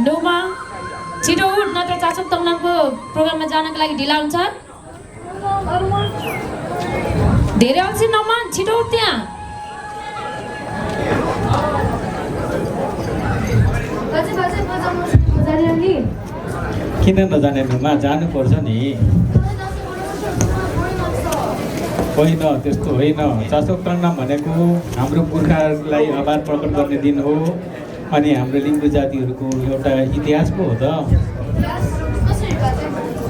डोमा छिटो उठ नत्र चाचोक तङनाङको प्रोग्राममा जानका लागि ढिला हुन्छ। धेरै अल्छी नमान, छिटो उठ त्यहाँ। किन नजाने नुमा, जानुपर्छ नि। होइन त्यस्तो होइन, चाचोक तङनाम भनेको हाम्रो पुर्खाहरूलाई आभार प्रकट गर्ने दिन हो अनि हाम्रो लिम्बू जातिहरूको एउटा इतिहास पो हो त।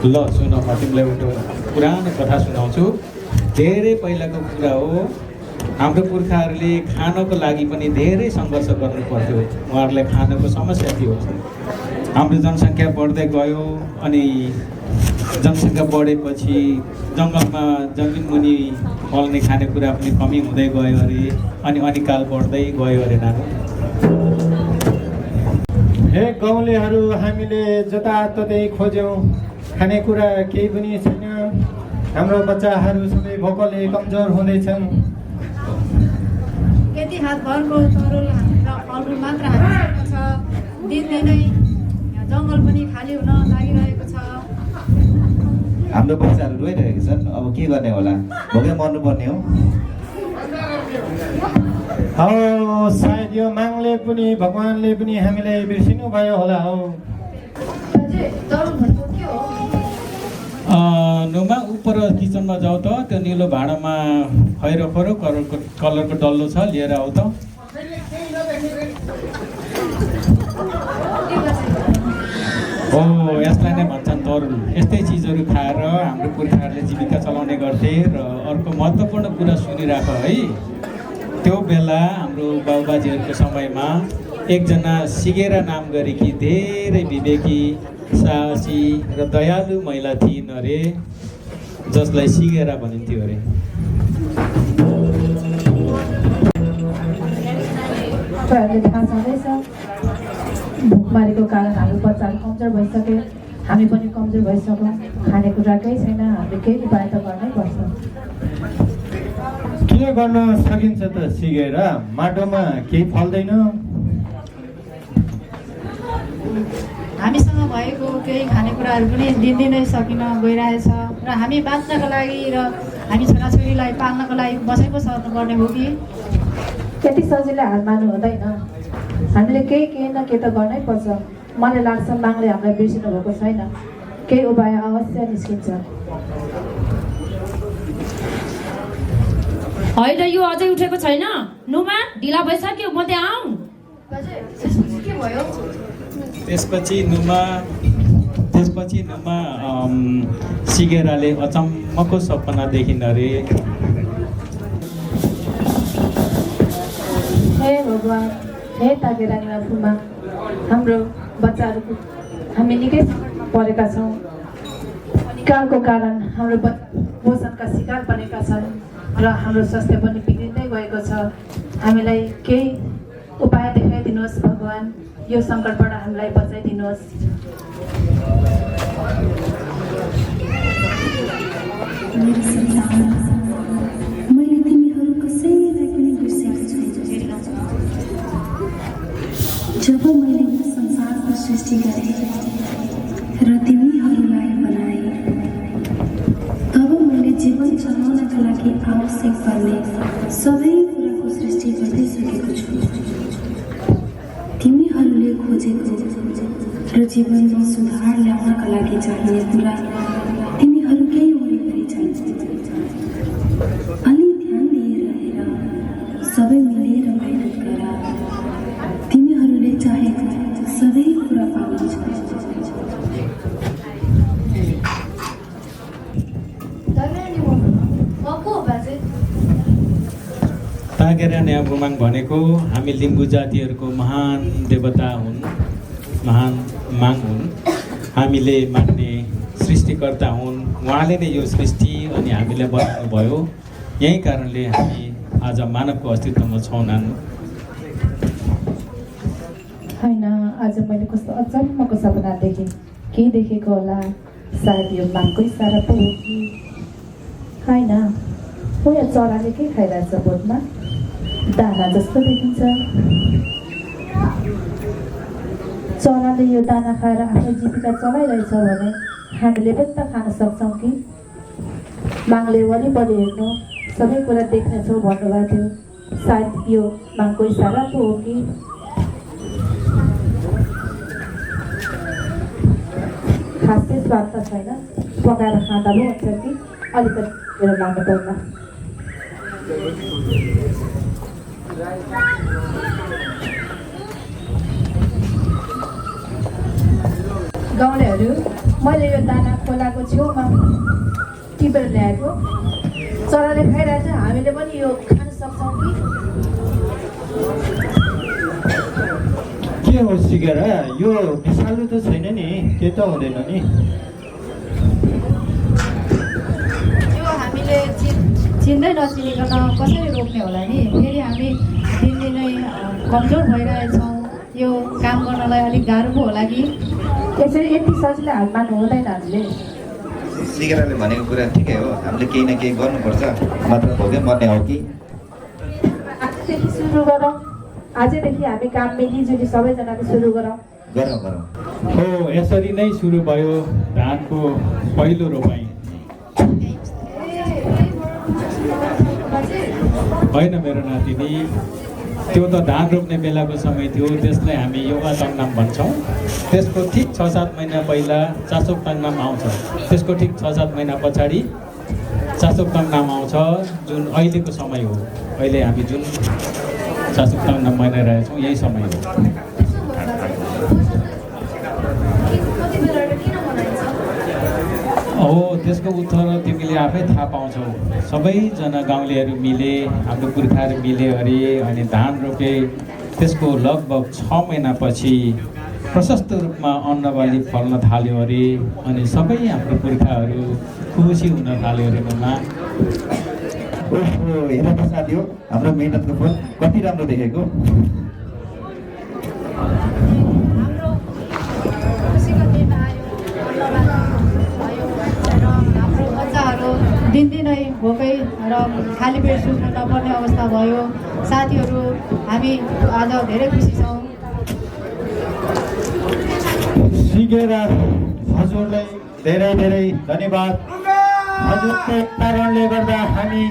ल सुन, म तिमीलाई एउटा पुरानो कथा सुनाउँछु। धेरै पहिलाको कुरा हो। हाम्रो पुर्खाहरूले खानको लागि पनि धेरै सङ्घर्ष गर्नु पर्थ्यो। उहाँहरूलाई खानको समस्या थियो। हाम्रो जनसङ्ख्या बढ्दै गयो अनि जनसङ्ख्या बढेपछि जङ्गलमा जमिनमुनि फल्ने खानेकुरा पनि कमी हुँदै गयो अरे अनि अनिकाल बढ्दै गयो अरे नानु। हे गाउँलेहरू, हामीले जताततै खोज्यौँ, खानेकुरा केही पनि छैन। हाम्रो बच्चाहरू सबै भोकले कमजोर हुँदैछन्। यति हातभरको तरुल र फलफुल मात्र हामीसँग छ। दिनदिनै जङ्गल पनि खाली हुन लागिरहेको छ। हाम्रो बच्चाहरू रोइरहेका छन्, अब के गर्ने होला? भोकै मर्नुपर्ने हो। सायद यो मागले पनि भगवानले पनि हामीलाई बिर्सिनु भयो होला हो। नुमा उपर किचनमा जाऊ त, त्यो निलो भाँडामा खैरो खैरो कलरको डल्लो छ, लिएर आऊ त। हो, यसलाई नै भन्छन् तरुल। यस्तै चिजहरू खाएर हाम्रो पुर्खाहरूले जीविका चलाउने गर्थे। र अर्को महत्त्वपूर्ण कुरा सुनिराख है, त्यो बेला हाम्रो बाबुबाजेहरूको समयमा एकजना सिगेरा नाम गरेकी धेरै विवेकी, साहसी र दयालु महिला थिइन् अरे, जसलाई सिगेरा भनिन्थ्यो अरे। भोकमारीको कारण हाम्रो बच्चाहरू कमजोर भइसके, हामी पनि कमजोर भइसक्यौँ। खानेकुरा केही छैन, हामीले केही उपाय त गर्नै पर्छ। के गर्न सकिन्छ त? सिगेरा माटोमा केही फल्दैन। हामीसँग भएको केही खानेकुराहरू पनि दिनदिनै सकिन गइरहेछ र हामी बाँच्नको लागि र हामी छोराछोरीलाई पाल्नको लागि बसेको सर्नुपर्ने हो कि त्यति सजिलै हार मान्नु हुँदैन। हामीले केही न केही त गर्नै पर्छ। मलाई लाग्छ मागले हामीलाई बिर्सिनु भएको छैन, केही उपाय अवश्य निस्किन्छ। होइन, यो अझै उठेको छैन। नुमा, ढिला भइसक्यो, म त्यहाँ आऊ। के भयो? त्यसपछि नुमा सिगेराले अचम्मको सपना देखिन् अरे। हे भगवान, हे ताकेरानीमा फुमा, हाम्रो बच्चाहरूको हामी निकै सङ्कटमा परेका छौँ। निकालको कारण हाम्रो पोषणका शिकार बनेका छन् र हाम्रो स्वास्थ्य पनि बिग्रिँदै गएको छ। हामीलाई केही उपाय देखाइदिनुहोस् भगवान, यो सङ्कटबाट हामीलाई बचाइदिनुहोस्। मैले तिमीहरू कसैलाई पनि बिर्सेको छैन। जब मैले यो संसारको सृष्टि गरेँ र तिमीहरूलाई बनाएँ, तब मैले जीवन चलाउनका लागि आवश्यक पर्ने सबै कुराको सृष्टि गरिसकेको छु। तिमीहरूले खोजेको र जीवनमा सुधार ल्याउनका लागि चाहिने कुरा तिमीहरूकै वरिपरि छन्। अलि ध्यान दिएर हेर, सबै मिलेर मेहनत गर, तिमीहरूले चाहेको सबै कुरा पाउनेछ। ताकेरानी बुमाङ भनेको हामी लिम्बू जातिहरूको महान देवता हुन्, महान माग हुन्, हामीले मान्ने सृष्टिकर्ता हुन्। उहाँले नै यो सृष्टि अनि हामीलाई बनाउनु भयो। यही कारणले हामी आज मानवको अस्तित्वमा छौँ नानु। होइन, आज मैले कस्तो अचम्मको सपना देखेँ। के देखेको होला? सायद यो मागको इसारा पो हो कि होइन? हो, या चराले के खाइरहेछ बोटमा? दाना जस्तो देखिन्छ। चराले यो दाना खाएर आफ्नो जीविका चलाइरहेछ भने हामीले पनि त खान सक्छौँ कि? मागले वरिपरि हेर्नु सबै कुरा देख्नेछौँ भन्नुभएको थियो। सायद यो मागको इसारा पो हो कि? खासै स्वाद त छैन, पकाएर खाँदा पो हुन्छ कि अलिकति मेरो लानु पर्ला। गाउँलेहरू, मैले यो दाना खोलाको छेउमा टिपेर ल्याएको। चराले खाइरहेछ, हामीले पनि यो खान सक्छौँ कि? के हो सिकेर यो विषालु त छैन नि, के त हुँदैन नि? यो हामीले चिन्दै नचिनिकन कसरी रोक्ने होला नि? फेरि हामी दिनदिनै कमजोर भइरहेछौँ। यो काम गर्नलाई अलिक गाह्रो पो होला कि? यसरी यति सजिलो हाल मान्नु हुँदैन। हामीले सिकेराले भनेको कुरा ठिकै हो, हामीले केही न केही गर्नुपर्छ, मात्र भोगै मर्ने हो कि? आजदेखि सुरु गरौँ। आजदेखि हामी काम मिलिजुली सबैजनाले सुरु गरौँ। गरौँ। हो, यसरी नै सुरु भयो धानको पहिलो रोपाइ। होइन मेरो नातिनी, त्यो त धान रोप्ने बेलाको समय थियो, त्यसलाई हामी योगा तङनाम भन्छौँ। त्यसको ठिक 6-7 महिना पहिला चासोक तङनाम आउँछ। त्यसको ठिक 6-7 महिना पछाडि चासोक तङनाम आउँछ, जुन अहिलेको समय हो। अहिले हामी जुन चासोक तङनाम मनाइरहेछौँ यही समय हो। हो, त्यसको उत्तर तिमीले आफै थाहा पाउँछौ। सबैजना गाउँलेहरू मिले, हाम्रो पुर्खाहरू मिले अरे, अनि धान रोपे। त्यसको लगभग 6 महिनापछि प्रशस्त रूपमा अन्नबाली फल्न थाल्यो अरे, अनि सबै हाम्रो पुर्खाहरू खुसी हुन थाल्यो अरे। मनमा ओहो, हेर त साथी हो, हाम्रो मेहनतको फल कति राम्रो देखेको। हाम्रो खुसीको दिन आयो, र हाम्रो बच्चाहरू दिनदिनै भोकै र खाली पेट सुत्न नपर्ने अवस्था भयो। साथीहरू, हामी आज धेरै खुसी छौँ। सिकेर हजुरलाई धेरै धेरै धन्यवाद। हजुरको कारणले गर्दा हामी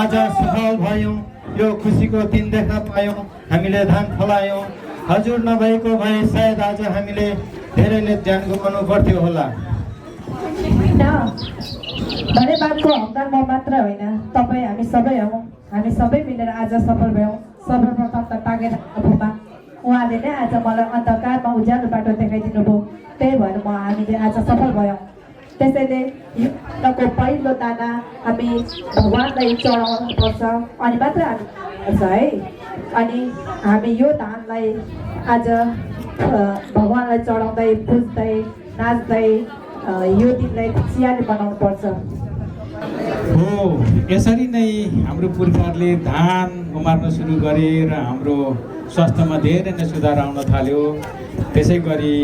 आज सफल भयौँ, यो खुसीको दिन देख्न पायौँ, हामीले धान फलायौँ। हजुर नभएको भए सायद आज हामीले धेरैले ज्यान गुमाउनु पर्थ्यो होला। धन्यवादको हकदार म मात्र होइन, तपाईँ हामी सबै हौँ। हामी सबै मिलेर आज सफल भयौँ। सर्वप्रथम त तागेर आफूमा उहाँले नै आज मलाई अन्धकारमा उज्यालो बाटो देखाइदिनु भयो। त्यही भएर हामीले आज सफल भयौँ। त्यसैले यो अन्नको पहिलो दाना हामी भगवान्लाई चढाउनुपर्छ, अनि मात्र हामी पर्छ है। अनि हामी यो धानलाई आज भगवान्लाई चढाउँदै, पुज्दै, नाच्दै यो दिनलाई खुसियाली बनाउनु पर्छ। हो, यसरी नै हाम्रो पुर्खाहरूले धान उमार्न सुरु गरे र हाम्रो स्वास्थ्यमा धेरै नै सुधार आउन थाल्यो। त्यसै गरी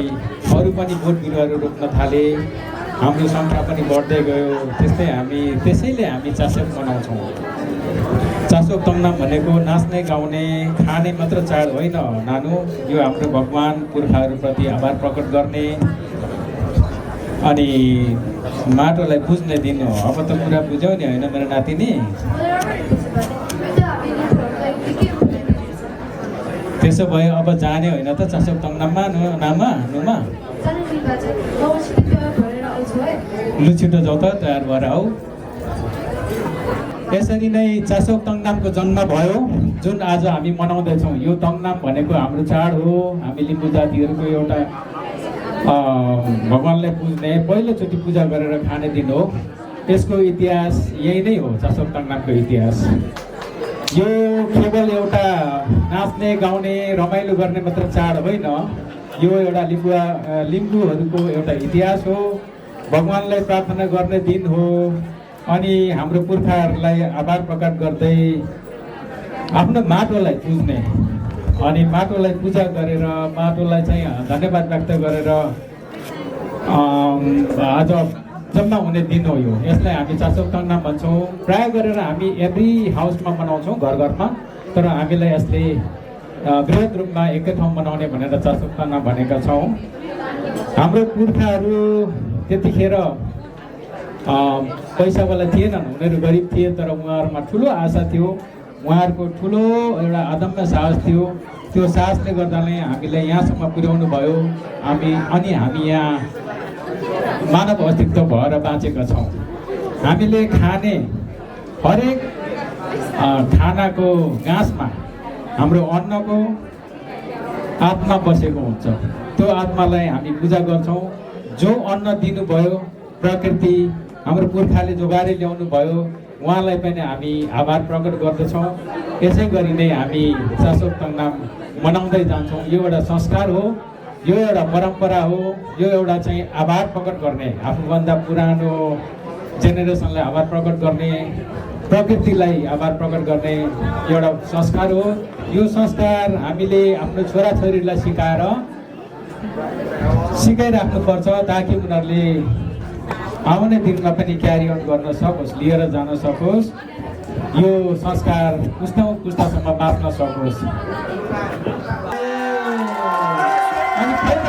अरू पनि बोट बिरुवाहरू रोप्न थाले, हाम्रो सङ्ख्या पनि बढ्दै गयो। त्यसैले हामी चासोक मनाउँछौँ। चासोक तङनाम भनेको नाच्ने, गाउने, खाने मात्र चाड होइन नानु। यो हाम्रो भगवान पुर्खाहरूप्रति आभार प्रकट गर्ने अनि माटोलाई बुझ्ने दिन हो। अब त कुरा बुझ्यौ नि होइन मेरो नातिनी? त्यसो भए अब जाने होइन त चासोक तङनाममा नुमा? लु छिटो जाऊ त, तयार भएर आऊ। यसरी नै चासोक तङनामको जन्म भयो, जुन आज हामी मनाउँदैछौँ। यो तङनाम भनेको हाम्रो चाड हो, हामी लिम्बू जातिहरूको एउटा भगवान्लाई पुज्ने, पहिलोचोटि पूजा गरेर खाने दिन हो। यसको इतिहास यही नै हो, चासोक तङनामको इतिहास। यो केवल एउटा नाच्ने, गाउने, रमाइलो गर्ने मात्र चाड होइन। यो एउटा लिम्बूहरूको एउटा इतिहास हो, भगवान्लाई प्रार्थना गर्ने दिन हो। अनि हाम्रो पुर्खाहरूलाई आभार प्रकट गर्दै आफ्नो माटोलाई पुज्ने, अनि माटोलाई पूजा गरेर माटोलाई चाहिँ धन्यवाद व्यक्त गरेर आज जम्मा हुने दिन हो यो। यसलाई हामी चासोक तङनाम भन्छौँ। प्राय गरेर हामी एभ्री हाउसमा मनाउँछौँ, घर घरमा। तर हामीलाई यसले बृहत रूपमा एकै ठाउँ मनाउने भनेर चासोक्तना भनेका छौँ। हाम्रो पुर्खाहरू त्यतिखेर पैसावाला थिएनन्, उनीहरू गरिब थिए, तर उहाँहरूमा ठुलो आशा थियो, उहाँहरूको ठुलो एउटा अदम्य साहस थियो। त्यो साहसले गर्दा नै हामीलाई यहाँसम्म पुर्याउनु भयो। हामी यहाँ मानव अस्तित्व भएर बाँचेका छौँ। हामीले खाने हरेक खानाको गाँसमा हाम्रो अन्नको आत्मा बसेको हुन्छ। त्यो आत्मालाई हामी पूजा गर्छौँ। जो अन्न दिनुभयो प्रकृति, हाम्रो पुर्खाले जोगाएर ल्याउनु भयो, उहाँलाई पनि हामी आभार प्रकट गर्दछौँ। यसै गरी नै हामी चासोक तङनाम मनाउँदै जान्छौँ। यो एउटा संस्कार हो, यो एउटा परम्परा हो, यो एउटा चाहिँ आभार प्रकट गर्ने, आफूभन्दा पुरानो जेनेरेसनलाई आभार प्रकट गर्ने, प्रकृतिलाई आभार प्रकट गर्ने एउटा संस्कार हो। यो संस्कार हामीले आफ्नो छोराछोरीलाई सिकाइराख्नुपर्छ ताकि उनीहरूले आउने दिनमा पनि क्यारी अन गर्न सकोस्, लिएर जान सकोस्, यो संस्कार पुस्तासम्म बाँच्न सकोस्। अनि खै त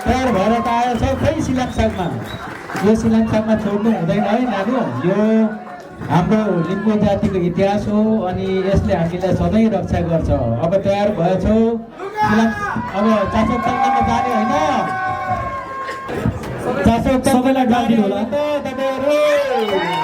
तयार भएर त आएछ खै सिलामसागमा। यो सिलामसागमा छोड्नु हुँदैन है नानु। यो हाम्रो लिम्बू जातिको इतिहास हो अनि यसले हामीलाई सधैँ रक्षा गर्छ। अब तयार भएछौ, अब चासोक तङनाममा जाने होइन, चासोक सबैलाई गाली होला त तपाईहरु।